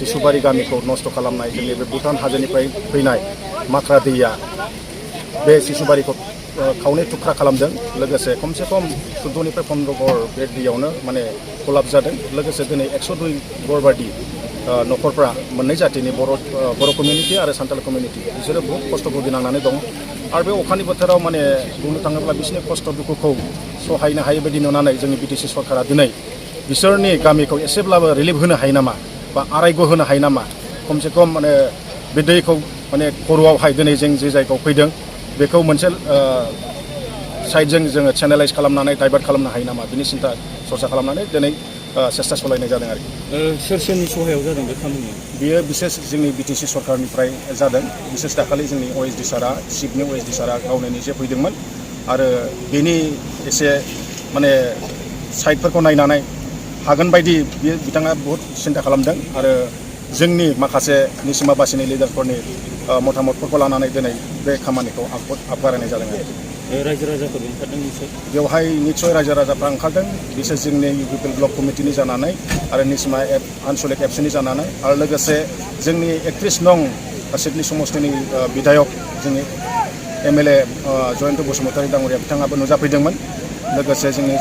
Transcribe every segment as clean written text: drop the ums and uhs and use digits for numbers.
सिसुबारि गामिखौ नष्ट खालामनाय जोंनि बे भुटान हाजोनिफ्राय फैनाय माख्रा दैया बे सिसुबारिखौ खावनै थुख्रा खालामदों। लोगोसे खमसे खम 14निफ्राय 15 घर बे दैयावनो माने कलाप जादों। लोगोसे दिनै 102 घर बादि न'खरफ्रा मोननै जातिनि बर' कमिउनिटि आरो सान्थाल कमिउनिटि बिसोरो बहुत खस्थ' भुगिनांनानै दं। आरो बे अखानि बोथोराव माने बुंनो थाङोब्ला बिसोरनि खस्थ' दुखुखौ सहायनो हायै बायदि नुनानै जोंनि बिटिसि सरकारा दिनै बिसोरनि गामिखौ एसेब्लाबो रिलिफ होनो हायो नामा बा आरायग' होनो हायो नामा, खमसे खम माने बे दैखौ माने खर'आवहाय दिनै जों जे जायगायाव फैदों बेखौ मोनसे साइडजों जोङो चेनेलाइज खालामनानै डाइभार्ट खालामनो हायो नामा बिनि सिन्था सरसा खालामनानै दिनै सेस्था सलायनाय जादों आरोखि। सोरनि सहायाव जादों बे खामानिया? बियो बिसेस जोंनि बिटिसि सरकारनिफ्राय जादों। बिसेस दाखालि जोंनि OSD सारा चिफनि OSD सारा गावनो निजे फैदोंमोन आरो बेनि एसे माने साइडफोरखौ नायनानै हागोन बायदि बिथाङा बहुत सिन्था खालामदों आरो जोंनि माखासे निसिमा बासिनि लिडारफोरनि मतामतफोरखौ लानानै दिनै बे खामानिखौ आगबारायनाय जादों आरो। रायजो राजाफोर ओंखारदों निश्चय? बेवहाय निस्सय रायजो राजाफ्रा ओंखारदों। बिसोर जोंनि UPL ब्लक कमिटिनि जानानै आरो निसिमा आनसलिक एबसुनि जानानै आरो लोगोसे जोंनि 31 नं सिडली समस्तिनि बिधायक जोंनि MLA जयन्त बसुमतारी दाङ'रिया बिथाङाबो नुजाफैदोंमोन। लोगोसे जोंनि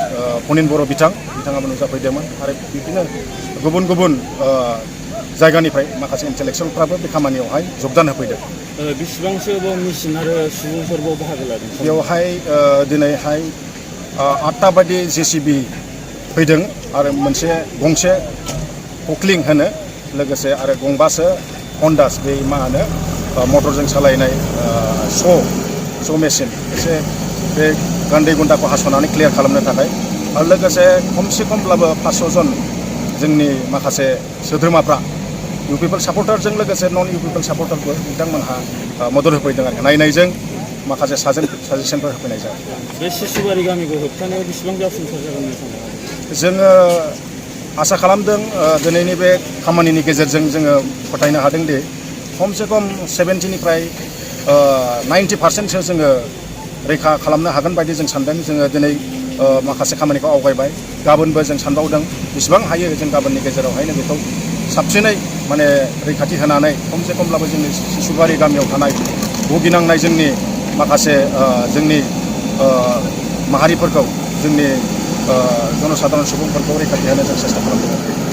फनिन बर' बिथाङाबो नुजाफैदोंमोन आरो बिदिनो गुबुन गुबुन जायगानिफ्राय माखासे इन्टेलेक्सुयेलफ्राबो बे खामानियावहाय जगदान होफैदों। बेसेबांसो मेसिन आरो सुबुंफोरबो बाहागो लादों? बेवहाय दिनैहाय 8टा बायदि JCB फैदों आरो गंसे पक्लिं होनो, लोगोसे आरो गंबासो हन्डास बे मा होनो मटरजों सालायनाय स' मेसिन एसे बे गान्दै गुन्दाखौ हास'नानै क्लियार खालामनो थाखाय आरो लोगोसे खमसे खमब्लाबो 500 जन जोंनि माखासे सोद्रोमाफ्रा UPL सापर्टारजों लोगोसे नन UPL सापर्टारबो बिथांमोनहा मदद होफैदों आरो नायनायजों माखासे साजेसनफोर होफैनाय जादों। बे सिसुबारि गामिखौ होबथानायाव बेसेबां जाफुंसार जागोन होनना सानो? जोङो आसा खालामदों दिनैनि बे खामानिनि गेजेरजों जोङो फोथायनो हादों दि खमसे खम 70निफ्राय 90% जोङो रैखा खालामनो हागोन बायदि जों सानदों। जोङो दिनै माखासे खामानिखौ आवगायबाय, गाबोनबो जों सानबावदों बेसेबां हायो जों गाबोननि गेजेरावहायनो बेखौ साबसिनै माने रैखाथि होनानै खमसे खमब्लाबो जोंनि सिसुबारि गामियाव थानाय भुगिनांनाय जोंनि माखासे जोंनि माहारिफोरखौ जोंनि जनसाधारन सुबुंफोरखौ रैखाथि होनो जों सेस्था खालामदों।